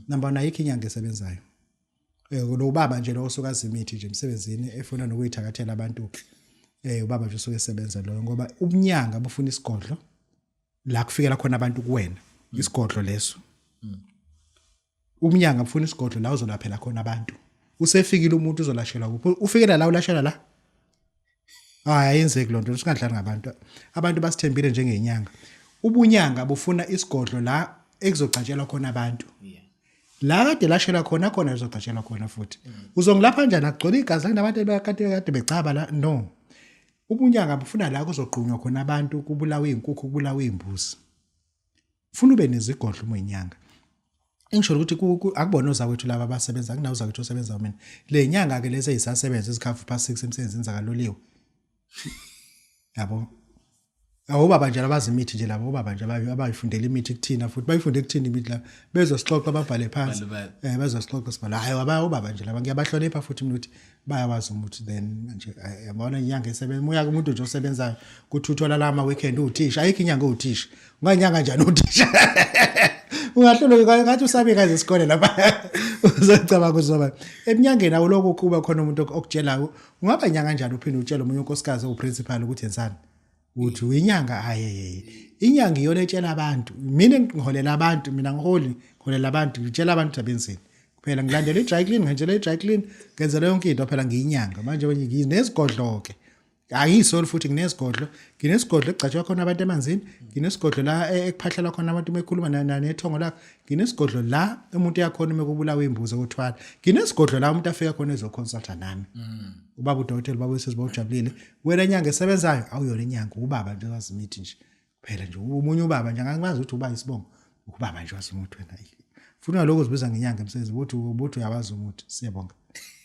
Number 1, ayikho inyanga esebenzayo. Lo baba nje lo osuka azimithi nje emsebenzini, efuna nokuyithakathela abantu, ubaba nje usuke esebenza loyo, ngoba ubunyanga bufuna isigodlo la kufikela khona abantu kuwena, isigodlo leso. Umnyanga bufuna isigodlo la uzolaphela khona abantu. Usefikile umuntu, uzolashelwa kuphi? Ufikela la, ulashelwa la? Hayi, ayenzeki lonto, singadlali ngabantu. Abantu basithembile njengenyanga. Ubunyanga bufuna isigodlo la ekuzogcatshelwa khona abantu, la kade lashelwa khona, khona lizogcatshelwa khona futhi. Uzongilapha kanjani agcwele igazi kunabantu kade kade begcaba la? No, ubunyanga bufuna la kuzogqunywa khona abantu, kubulawa izinkukhu, kubulawa izimbuzi. Ufuna ube nezigodlo uma uyinyanga. Engisho ukuthi akubona ozakwethu laba abasebenza, akunawo ozakwethu osebenza mina. Le nyanga ke lezi ezisasebenza ezikhafu past 6 emsebenzini zakaloliwe, yabo, awubaba nje abazi imithi nje labo, ubaba nje abayifundela imithi kuthina, futhi bayifunde kuthina imithi la, bezosixoxa, babhale phansi. Bezosixoxa, sibhala. Hayi, ubaba nje laba ngiyabahlonipha futhi mina ukuthi bayawazi umuthi. Then manje, yabona, inyanga esebenza uya kumuntu nje osebenzayo kuthi uthola la ama weekend uwuthisha. Ayikho inyanga uwuthisha. Unganyanga kanjani uthisha? Ungahluleka ngathi usabe kaze isikole lapha, uzocabanga uzoba eminyangeni. Awulokhu kuba khona umuntu okutshelayo ungaba inyanga kanjani, uphinde utshele omunye unkosikazi owuprincipal ukuthi yenzani, uthi uyinyanga. Hayi, inyanga iyona etshela abantu. Mina ngiholela abantu, mina ngiholi, ngiholela abantu, ngitshela abantu ukuthi abenzeni kuphela. Ngilandela i-dry clean, ngenzela i-dry clean, ngenzela yonke into phela. Ngiyinyanga manje nginezigodlo-ke, angiyisoli futhi. Nginesigodlo, nginesigodlo ekugcatshwa khona abantu emanzini, nginesigodlo la ekuphahlelwa khona abantu uma ekhuluma nethongo lakho, nginesigodlo la umuntu uyakhona uma kubulawa imbuzi okuthwala, nginesigodlo la umuntu afika khona ezoconsulta nami, ubaba udokotela, ubaba wesizwe bawujabulile. Wena nyanga esebenzayo, awuyona inyanga, ubaba nje wazi imithi nje kuphela nje, omunye ubaba nje, angazi ukuthi uba isibongo, ubaba nje wazi umuthi. Wena funa lokho uzibiza ngenyanga emsebenzi, ubuthi uyawazi umuthi. Siyabonga.